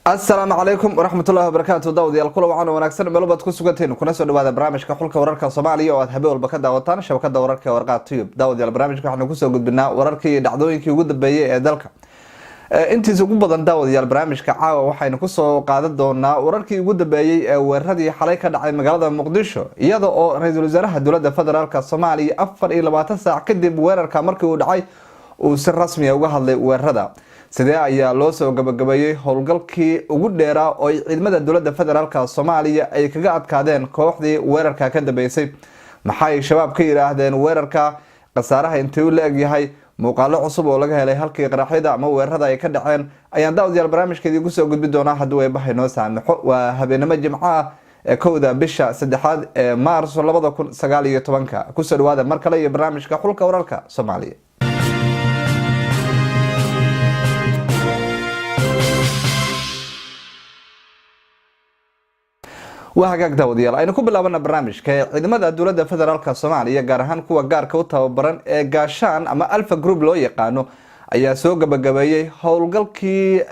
Asalaamu calaykum waraxmatullahi wabarakaatu. Daawadayaal, kula wacan wanaagsan meel baad ku sugantiin, kuna soo dhawaada barnaamijka Xulka Wararka Soomaaliya oo aad habe walba ka daawataan shabakada wararka ee Warqaad Tube. Daawadayaal, barnaamijka waxaanu kusoo gudbinaa wararkii iyo dhacdooyinkii ugu dambeeyey ee dalka intiisa ugu badan. Daawadayaal, barnaamijka caawa waxaynu kusoo qaadan doonaa wararkii ugu dambeeyey ee weeraradii xalay ka dhacay magaalada Muqdisho, iyada oo ra-iisul wasaaraha dowladda federaalka Soomaaliya 24 saac kadib weerarka markii uu dhacay uu si rasmiya uga hadlay weerarada. Sidee ayaa loo soo gabagabeeyey howlgalkii ugu dheeraa oo ay ciidamada dowladda federaalka Soomaaliya ay kaga adkaadeen kooxdii weerarka ka dambeysay? Maxay Shabaab ka yidhaahdeen weerarka? Khasaaraha intee u la egyahay? Muuqaalo cusub oo laga helay halkii qaraxyada ama weerarada ay ka dhaceen ayaan daawadayaal barnaamijkeedii kusoo gudbi doonaa haddii Eebbaha inoo saamaxo. Waa habeenimo Jimco ah ee 1-da bisha saddexaad ee Maarso 2019-ka. Kusoo dhawaada mar kale iyo barnaamijka Xulka Wararka Soomaaliya. Waa hagaag daawadayaal, aynu ku bilaabana barnaamijka. Ciidamada dowladda federaalka Soomaaliya, gaar ahaan kuwa gaarka u tababaran ee Gaashaan ama Alpha Group loo yaqaano, ayaa soo gabagabeeyey howlgalkii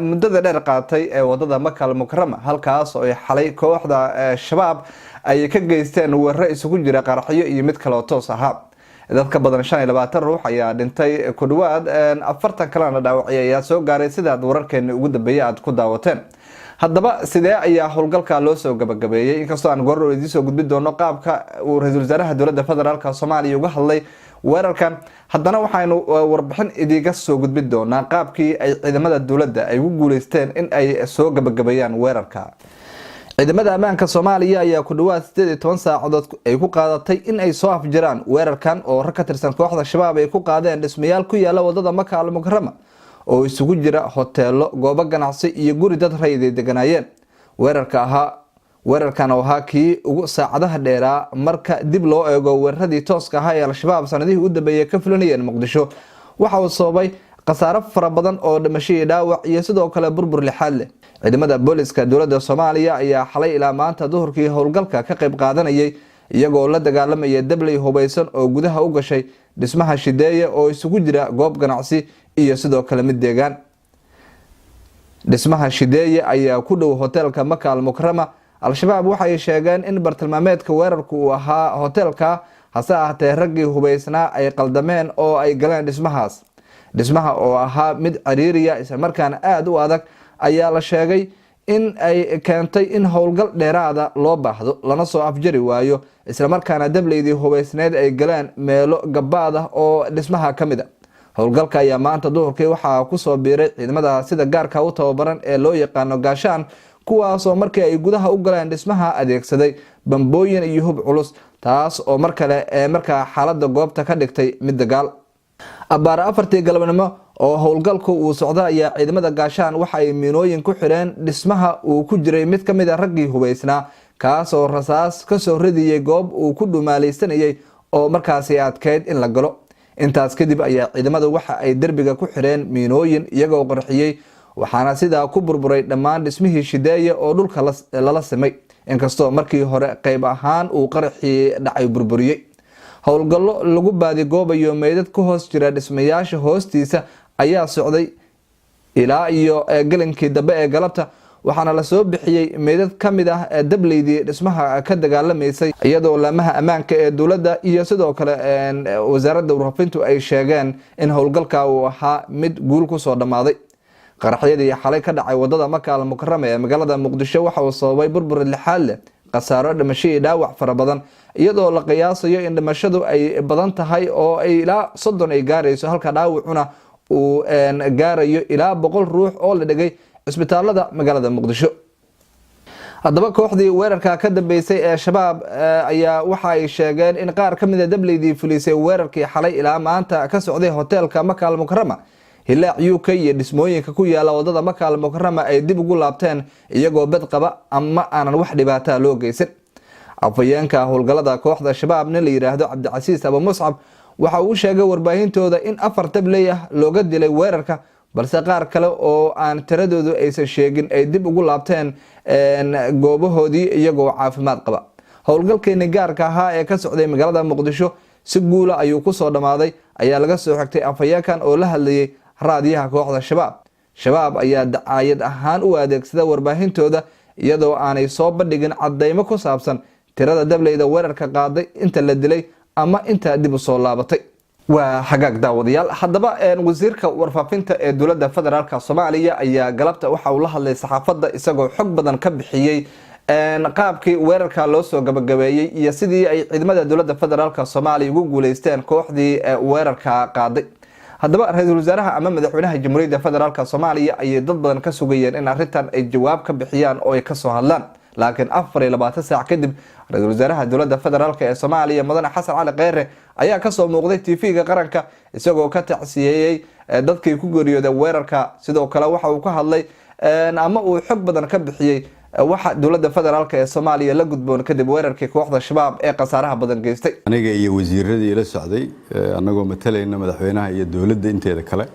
muddada dheer qaatay ee wadada Makal Mukarama, halkaas oo ay xalay kooxda Shabaab ay ka geysteen weeraro isugu jira qaraxyo iyo mid kaloo toos ahaa. Dad ka badan 25 ruux ayaa dhintay, ku dhawaad 40 kalena dhaawacyo ayaa soo gaaray, sidaad wararkeeni ugu dambeeyay aada ku daawateen. Haddaba, sidee ayaa howlgalka loo soo gabagabeeyey? Inkastoo aan goor idiin soo gudbin doono qaabka uu ra-iisul wasaaraha dowladda federaalka Soomaaliya uga hadlay weerarkan, haddana waxaynu warbixin idiinka soo gudbin doonaa qaabkii ay ciidamada dowladda ay ugu guuleysteen in ay soo gabagabeeyaan weerarka. Ciidamada ammaanka Soomaaliya ayaa ku dhawaad 18 saacadood ay ku qaadatay in ay soo afjiraan weerarkan oo rag ka tirsan kooxda Shabaab ay ku qaadeen dhismayaal ku yaala wadada Maka Al Mukarama oo isugu jira hoteelo, goobo ganacsi iyo guri dad rayid ay deganaayeen. Weerarka ahaa weerarkan oo ahaa kii ugu saacadaha dheeraa marka dib loo eego weeraradii tooska ahaa ee Al-Shabaab sanadihii u dambeeyay ka fulinayeen Muqdisho, waxa uu sababay khasaaro fara badan oo dhimasho iyo dhaawac iyo sidoo kale burbur lixaad leh. Ciidamada booliska dowladda Soomaaliya ayaa xalay ilaa maanta duhurkii howlgalka ka qayb qaadanayay, iyagoo la dagaalamaya dabley hubaysan oo gudaha u gashay dhismaha Shideeye oo isugu jira goob ganacsi iyo sidoo kale mid deegaan. Dhismaha Shideeye ayaa ku dhow hoteelka Maka Al Mukarama. Al-Shabaab waxay sheegeen in bartilmaameedka weerarku uu ahaa hoteelka, hase ahaatee raggii hubaysnaa ay qaldameen oo ay galeen dhismahaas. Dhismaha oo ahaa mid ciriiriya islamarkaana aada u adag ayaa la sheegay in ay keentay in howlgal dheeraada loo baahdo, lana soo afjari waayo, islamarkaana dableydii hubaysneed ay galeen meelo gabaad ah oo dhismaha ka mid a. Howlgalka ayaa maanta duhurkii waxaa kusoo biiray ciidamada sida gaarka u tababaran ee loo yaqaano Gaashaan, kuwaasoo markii ay gudaha u galeen dhismaha adeegsaday bambooyin iyo hub culus, taas oo mar kale ee markaa xaalada goobta ka dhigtay mid dagaal. Abbaare 4-tii galabnimo oo howlgalku uu socda ayaa ciidamada Gaashaan waxa ay miinooyin ku xidheen dhismaha uu ku jiray mid ka mid a raggii hubaysnaa, kaas oo rasaas kasoo ridiyey goob uu ku dhumaalaysanayay oo markaasi adkeyd in la galo. Intaas kadib ayaa ciidamadu waxa ay derbiga ku xidheen miinooyin iyagoo qarxiyey, waxaana sidaa ku burburay dhammaan dhismihii Shideeye oo dhulka lala simay, inkastoo markii hore qeyb ahaan uu qaraxii dhacay burburiyey. Howlgallo lagu baadigoobayo meydad ku hoos jira dhismayaasha hoostiisa ayaa socday ilaa iyo gelinkii dambe ee galabta, waxaana lasoo bixiyey meydad ka mid ah dableydii dhismaha ka dagaalamaysay, iyadoo laamaha ammaanka ee dowladda iyo sidoo kale wasaaradda warfaafintu ay sheegeen in howlgalka uu ahaa mid guul kusoo dhammaaday. Qaraxyadii xalay ka dhacay wadada Maka Al Mukarama ee magaalada Muqdisho waxa uu sababay burbur lixaad leh, khasaaro dhimasho iyo dhaawac fara badan, iyadoo la qiyaasayo in dhimashadu ay badan tahay oo ay ilaa 30 ay gaarayso, halka dhaawacuna uu gaarayo ilaa 100 ruux oo la dhigay cisbitaalada magaalada Muqdisho. Haddaba, kooxdii weerarka ka dambeysay ee Shabaab ayaa waxa ay sheegeen in qaar ka mid a dableydii fulisay weerarkii xalay ilaa maanta ka socday hoteelka Maka Al Mukarama, Hilaac UK iyo dhismooyinka ku yaala wadada Maka Al Mukarama ay dib ugu laabteen iyagoo bed qaba ama aanan wax dhibaataa loo geysan. Afhayeenka howlgalada kooxda Shabaab, nin la yidhaahdo Cabdicasiis Abu Muscab, waxa uu sheegay warbaahintooda in afar dabley ah looga dilay weerarka, balse qaar kale oo aan tiradoodu aysan sheegin ay dib ugu laabteen goobahoodii iyagoo caafimaad qaba. Howlgalkeeni gaarka ahaa ee ka socday magaalada Muqdisho si guula ayuu kusoo dhammaaday, ayaa laga soo xigtay afhayeenkan oo la hadlayay raadiyaha kooxda Shabaab. Shabaab ayaa dacaayad ahaan u adeegsada warbaahintooda, iyadoo aanay soo bandhigin cadeymo ku saabsan tirada dableyda weerarka qaaday, inta la dilay ama inta dib u soo laabatay. Waa hagaag, daawadayaal. Haddaba, wasiirka warfaafinta ee dowladda federaalka Soomaaliya ayaa galabta waxa uu la hadlay saxaafadda, isagoo xog badan ka bixiyey qaabkii weerarka loo soo gabagabeeyey iyo sidii ay ciidamada dowladda federaalka Soomaaliya ugu guuleysteen kooxdii weerarka qaaday. Haddaba, ra-iisul wasaaraha ama madaxweynaha Jamhuuriyadda Federaalka Soomaaliya ayay dad badan ka sugayeen in arrintan ay jawaab ka bixiyaan oo ay kasoo hadlaan, laakiin 24 saac kadib ra-iisul wasaaraha dowladda federaalka ee Soomaaliya, mudane Xasan Cali Kheyre, ayaa kasoo muuqday TV-ga qaranka, isagoo ka tacsiyeeyey dadkii ku geeriyooday weerarka. Sidoo kale waxa uu ka hadlay ama uu xog badan ka bixiyey waxa dowladda federaalka ee Soomaaliya la gudboon kadib weerarkii kooxda Shabaab ee khasaaraha badan geystay. Aniga iyo wasiiradii ila socday, annagoo matalayna madaxweynaha iyo dowladda inteeda kale,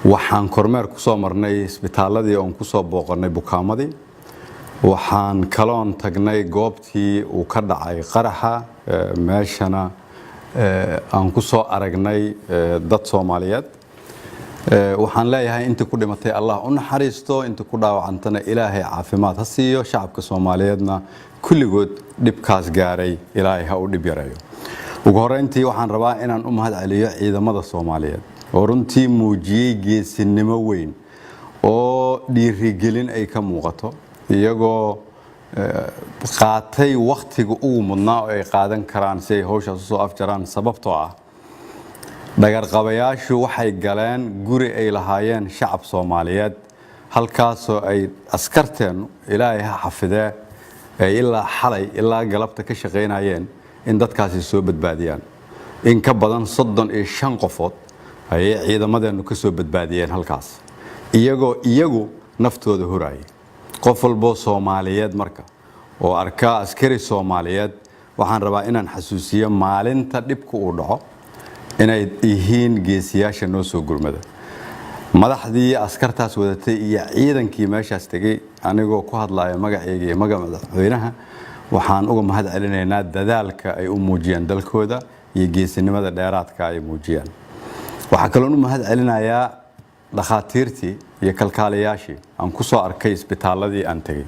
waxaan kormeer ku soo marnay isbitaaladii oon ku soo booqannay bukaamadii. Waxaan kaloon tagnay goobtii uu ka dhacay qaraxa, meeshana aan ku soo aragnay dad Soomaaliyeed. Waxaan leeyahay, intii ku dhimatay Allah u naxariisto, intii ku dhaawacantana Ilaahay caafimaad ha siiyo, shacabka Soomaaliyeedna kulligood dhibkaas gaaray Ilaahay ha u dhib yareeyo. Ugu horreyntii, waxaan rabaa inaan u mahad celiyo ciidamada Soomaaliyeed oo runtii muujiyey geesinimo weyn oo dhiirigelin ay ka muuqato, iyagoo qaatay wakhtiga ugu mudnaa oo ay qaadan karaan si ay hawshaas usoo afjaraan, sababtoo ah dhagarqabayaashu waxay galeen guri ay lahaayeen shacab Soomaaliyeed, halkaasoo ay askarteennu, Ilaahay ha xafidee, ay ilaa xalay ilaa galabta ka shaqaynayeen in dadkaasi soo badbaadiyaan. In ka badan 35 qofood ayay ciidamadeennu ka soo badbaadiyeen halkaas, iyagoo iyagu naftooda hurayay. Qof walboo Soomaaliyeed marka oo arkaa askari Soomaaliyeed, waxaan rabaa inaan xasuusiyo maalinta dhibku uu dhaco inay yihiin geesiyaasha noo soo gurmada. Madaxdii askartaas wadatay iyo ciidankii meeshaas tegey, anigoo ku hadlaya magacayga iyo magaca madaxweynaha, waxaan uga mahad celinaynaa dadaalka ay u muujiyeen dalkooda iyo geesinimada dheeraadka ay muujiyeen. Waxaa kaloon u mahad celinayaa dhakhaatiirtii iyo kalkaaliyaashii aan ku soo arkay isbitaaladii aan tegey,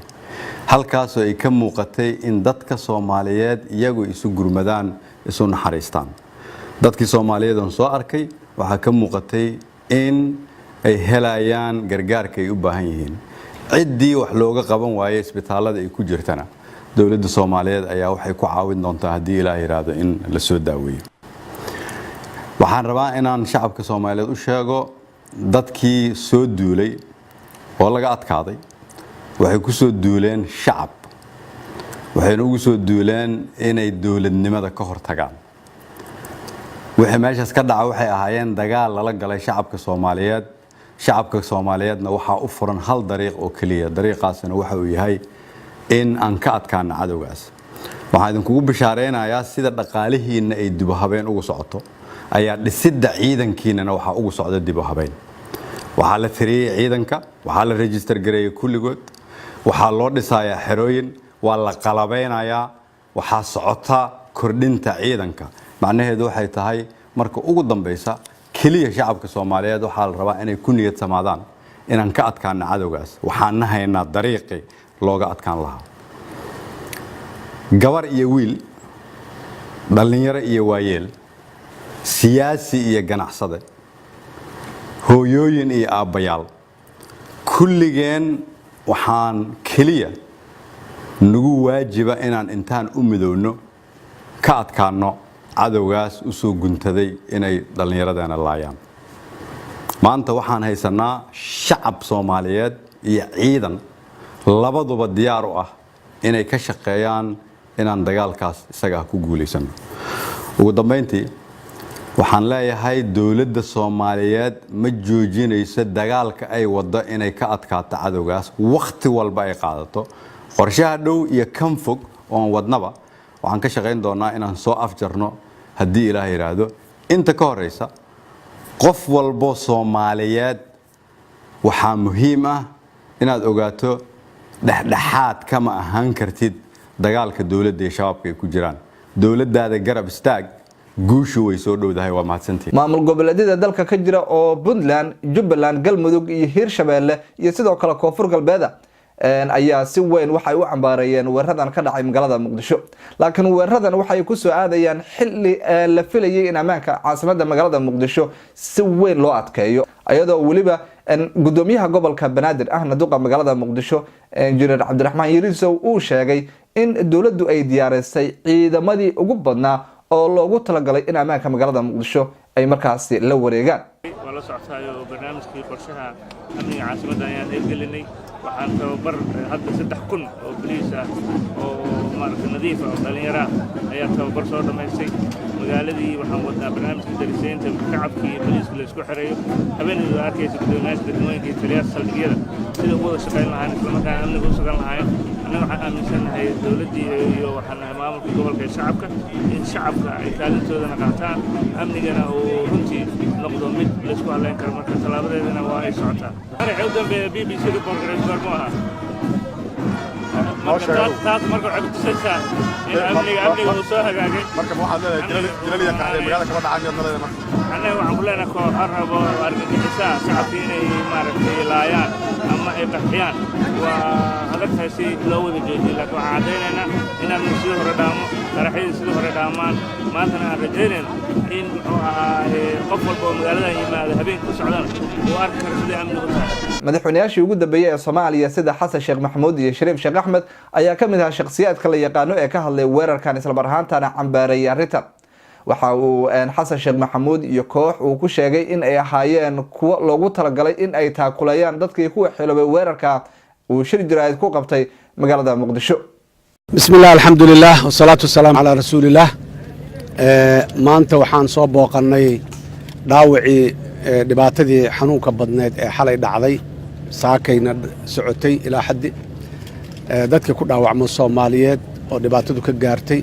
halkaasoo ay ka muuqatay in dadka Soomaaliyeed iyagu isu gurmadaan, isu naxariistaan. Dadkii Soomaaliyeed oon soo arkay waxaa ka muuqatay in ay helayaan gargaarka ay u baahan yihiin. Ciddii wax looga qaban waayey isbitaalada ay ku jirtana, dowladda Soomaaliyeed ayaa waxay ku caawin doontaa, haddii Ilaah yidhaahdo, in la soo daaweeyo. Waxaan rabaa inaan shacabka Soomaaliyeed u sheego, dadkii soo duulay oo laga adkaaday waxay ku soo duuleen shacab, waxayna ugu soo duuleen inay dowladnimada ka hortagaan. Wixii meeshaas ka dhaca waxay ahaayeen dagaal lala galay shacabka Soomaaliyeed. Shacabka Soomaaliyeedna waxaa u furan hal dariiq oo keliya, dariiqaasina waxa uu yahay in aan ka adkaano cadowgaas. Waxaan idinkugu bishaareynayaa, sida dhaqaalihiinna ay dib u habeen ugu socoto ayaa dhisidda ciidankiinana waxaa ugu socda dib u habeyn. Waxaa la tiriyey ciidanka, waxaa la register gareeyey kulligood, waxaa loo dhisayaa xerooyin, waa la qalabeynayaa, waxaa socota kordhinta ciidanka. Macnaheedu waxay tahay, marka ugu dambaysa keliya shacabka Soomaaliyeed waxaa la rabaa inay ku niyad samaadaan inaan ka adkaano cadowgaas. Waxaan haynaa dariiqii looga adkaan lahaa. Gabar iyo wiil, dhallinyaro iyo waayeel, siyaasi iyo ganacsade, hooyooyin iyo aabbayaal, kulligeen waxaan keliya nagu waajiba inaan intaan u midowno ka adkaanno cadowgaas u soo guntaday inay dhallinyaradeena laayaan. Maanta waxaan haysanaa shacab Soomaaliyeed iyo ciidan labaduba diyaar u ah inay ka shaqeeyaan inaan dagaalkaas isaga ku guulaysano. Ugu dambayntii, waxaan leeyahay, dowladda Soomaaliyeed ma joojinayso dagaalka ay waddo inay ka adkaato cadowgaas, wakhti walba ay qaadato. Qorshaha dhow iyo kan fog oon wadnaba waxaan ka shaqayn doonaa inaan soo afjarno, haddii Ilaah yidhaahdo. Inta ka horeysa, qof walbo Soomaaliyeed waxaa muhiim ah inaad ogaato, dhexdhexaad kama ahaan kartid dagaalka dowladda iyo Shabaabka ay ku jiraan. Dowladdaada garab istaag. Guushu way soo dhowdahay. Waa mahadsantihin. Maamul goboleedyada dalka ka jira oo Puntland, Jubbaland, Galmudug iyo Hiirshabeelle iyo sidoo kale Koonfur Galbeeda ayaa si weyn waxay u cambaareeyeen weeraradan ka dhacay magaalada Muqdisho. Laakiin weeraradan waxay kusoo aadayaan xili la filayay in ammaanka caasimada magaalada Muqdisho si weyn loo adkeeyo, iyadoo weliba gudoomiyaha gobolka Banaadir ahna duqa magaalada Muqdisho, Injineer Cabdiraxmaan Yariisow, uu sheegay in dowladdu ay diyaarisay ciidamadii ugu badnaa oo loogu talagalay in ammaanka magaalada Muqdisho ay markaasi la wareegaan. Waa la socotaayo barnaamijkii qorshaha amniga caasimadda ayaan hirgelinay. Waxaan tababar hadda 3000 oo boliis ah oo maaragtay nadiif ah oo dhallinyaro ah ayaa tababar soo dhammaystay. Magaaladii waxaan wadnaa barnaamijka darisaynta shacabkii iyo boliiska la isku xirayo. Habeenaydu arkaysa guddoomiyaasha degmooyinka iyo taliyaasha saldhigyada sida ugu wada shaqayn lahayn, islamarkaana amniga u sugan lahayn. Annaga waxaan aaminsannahay dowladdii iyo waxaan nahay maamulka gobolka ee shacabka, in shacabka ay kaalintoodana qaataan, amnigana uu runtii noqdo mid laysku hadlayn karo. Marka tallaabadeedana waa ay socotaa. Qaraxii u dambeeya BBC report gareys goormuu ahaa? Marka taas marka waxay kutusaysaa in amniga uu soo hagaagay. Marka ma waxaad leedahay dilal iyo qaxday magaalada kama dhacaan miyaad leedahay marka? Annaga waxaan ku leenahay kooxo rabo argagixisaa shacabka inay maaragtay laayaan ama ay qarxiyaan waa adag tahay si loo wada joojiyo, laakiin waxaan caddaynaynaa in amniga sidii hore dhaamo, qaraxyadii sidii hore dhaamaan. Maantana aan rajaynayno in muxuu ahaa qof walba oo magaaladan yimaado habeenka u socdana uu arki karo siday amnigu tahay. Madaxweynayaashii ugu dambeeyey ee Soomaaliya sida Xasan Sheekh Maxamuud iyo Shariif Sheekh Axmed ayaa ka mid ahaa shakhsiyaadka la yaqaano ee ka hadlay weerarkan, islamar ahaantana cambaareeyay arrintan. Waxa uu Xasan Sheekh Maxamuud iyo koox uu ku sheegay in ay ahaayeen kuwo loogu talagalay in ay taakuleeyaan dadkii ku waxyeeloobay weerarka uu shir jaraa'id ku qabtay magaalada Muqdisho. بسم الله، الحمد لله، والصلاة والسلام على رسول الله. Maanta waxaan soo booqannay dhaawacii dhibaatadii xanuunka badneed ee xalay dhacday, saakayna socotay ilaa xaddi dadkii ku dhaawacmo Soomaaliyeed oo dhibaatadu ka gaartay.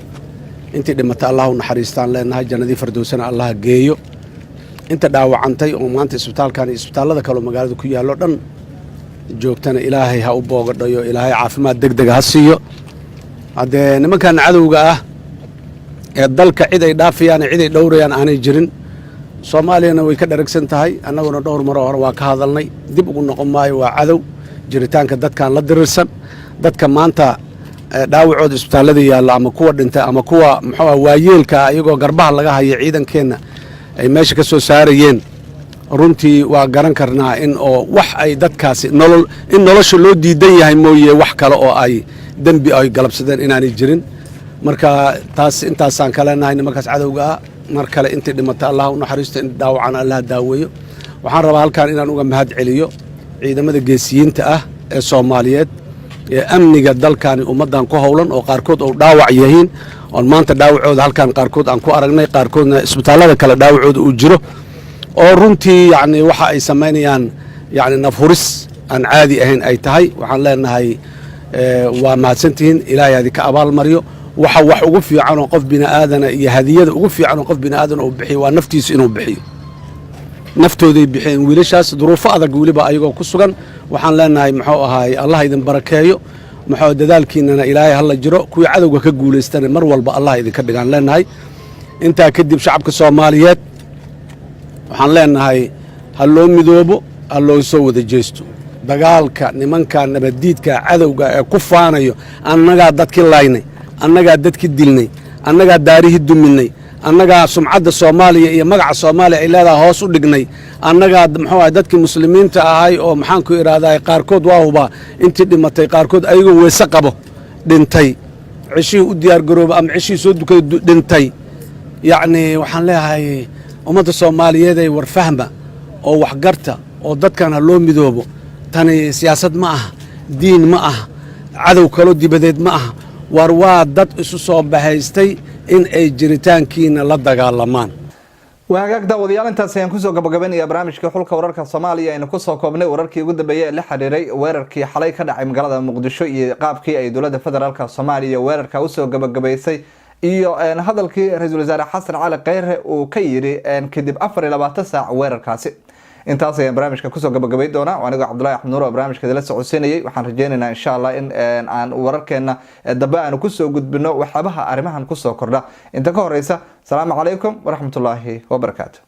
Intii dhimata Allah u naxariistaan leenahay, jannadii fardowsana Allah geeyo. Inta dhaawacantay oo maanta isbitaalkan iyo isbitaallada kaleo magaalada ku yaallo dhan joogtana Ilaahay ha u boogadhayo, Ilaahay caafimaad deg dega ha siiyo. Haddee nimankan cadowga ah ee dalka cid ay dhaafayaan, cid ay dhowrayaan aanay jirin, Soomaaliyana way ka dharagsan tahay. Annaguna dhowr maroo hore waa ka hadalnay, dib ugu noqon maayo. Waa cadow jiritaanka dadkan la dirirsan. Dadka maanta dhaawacooda isbitaallada yaalla ama kuwa dhintay ama kuwa muxuu ah waayeelka ah, iyagoo garbaha laga haya ciidankeenna ay meesha ka soo saarayeen, runtii waa garan karnaa in oo wax ay dadkaasi nolol in nolosha loo diidan yahay mooye, wax kale oo ay dembi ay galabsadeen inaanay jirin. Marka taas intaasaan ka leenahay nimankaas cadowga ah. Mar kale intii dhimata Allah u naxariisto, inta dhaawacana Allah daaweeyo. Waxaan rabaa halkan inaan uga mahad celiyo ciidamada geesiyiinta ah ee Soomaaliyeed ee amniga dalkani ummaddan ku howlan, oo qaarkood oo dhaawac yihiin oon maanta dhaawacooda halkan qaarkood aan ku aragnay, qaarkoodna isbitaallada kale dhaawacooda uu jiro, oo runtii yacni waxa ay samaynayaan yacni nafhuris aan caadi ahayn ay tahay. Waxaan leenahay waa mahadsantihiin, Ilaahay adika abaalmaryo. Waxa wax ugu fiican oo qof bini aadana iyo hadiyada ugu fiican oo qof bini aadan uu bixiyo waa naftiisa inuu bixiyo. Naftooday bixiyeen wiilashaas, duruufo adag weliba ayagoo ku sugan. Waxaan leenahay muxuu ahaay Allah idin barakeeyo, muxuu dadaalkiinana Ilaahay hala jiro, kuwii cadowga ka guulaystana mar walba Allah idinka dhigaan leenahay. Intaa kadib, shacabka Soomaaliyeed waxaan leenahay ha loo midoobo, ha loo soo wada jeesto dagaalka nimanka nabaddiidka cadowga ee ku faanayo: "Annagaa dadki laynay, annagaa dadki dilnay, annagaa daarihii duminay, annagaa sumcadda Soomaaliya iyo magaca Soomaaliya ay leedahay hoos u dhignay, annagaa muxuu ahay dadkii muslimiinta ahay oo maxaanku idhahdaa." Qaarkood waa hubaa intii dhimatay, qaarkood ayagoo weese qabo dhintay, ceshihii u diyaar garooba ama ceshihii soo dukaday dhintay. Yacni waxaan leeyahay ummadda Soomaaliyeed ay warfahma oo waxgarta oo dadkan ha loo midoobo. Tani siyaasad ma aha, diin ma aha, cadow kaloo dibadeed ma aha. War waa dad isu soo bahaystay in ay jiritaankiina la dagaalamaan. Waa hagaag, daawadayaal, intaas ayaan kusoo gabagabaynaya barnaamijka xulka wararka Soomaaliya. Aynu kusoo koobnay wararkii ugu dambeeyey ee la xiriiray weerarkii xalay ka dhacay magaalada Muqdisho iyo qaabkii ay dowladda federaalka Soomaaliya weerarka usoo gabagabaysay iyo hadalkii ra-iisul wasaare Xasan Cali Kheyre uu ka yidhi kadib 24 saac weerarkaasi. Intaas ayaan barnaamijka kusoo gabagabay doonaa. Anigoo Cabdulahi Axmed Nuur oo barnaamijka idila socodsiinayay. Waxaan rajeynaynaa, insha Allah, in aan wararkeena dambe aanu kusoo gudbino waxyaabaha arrimahan kusoo kordha. Inta ka horeysa, asalaamu calaykum waraxmatullaahi wabarakaatu.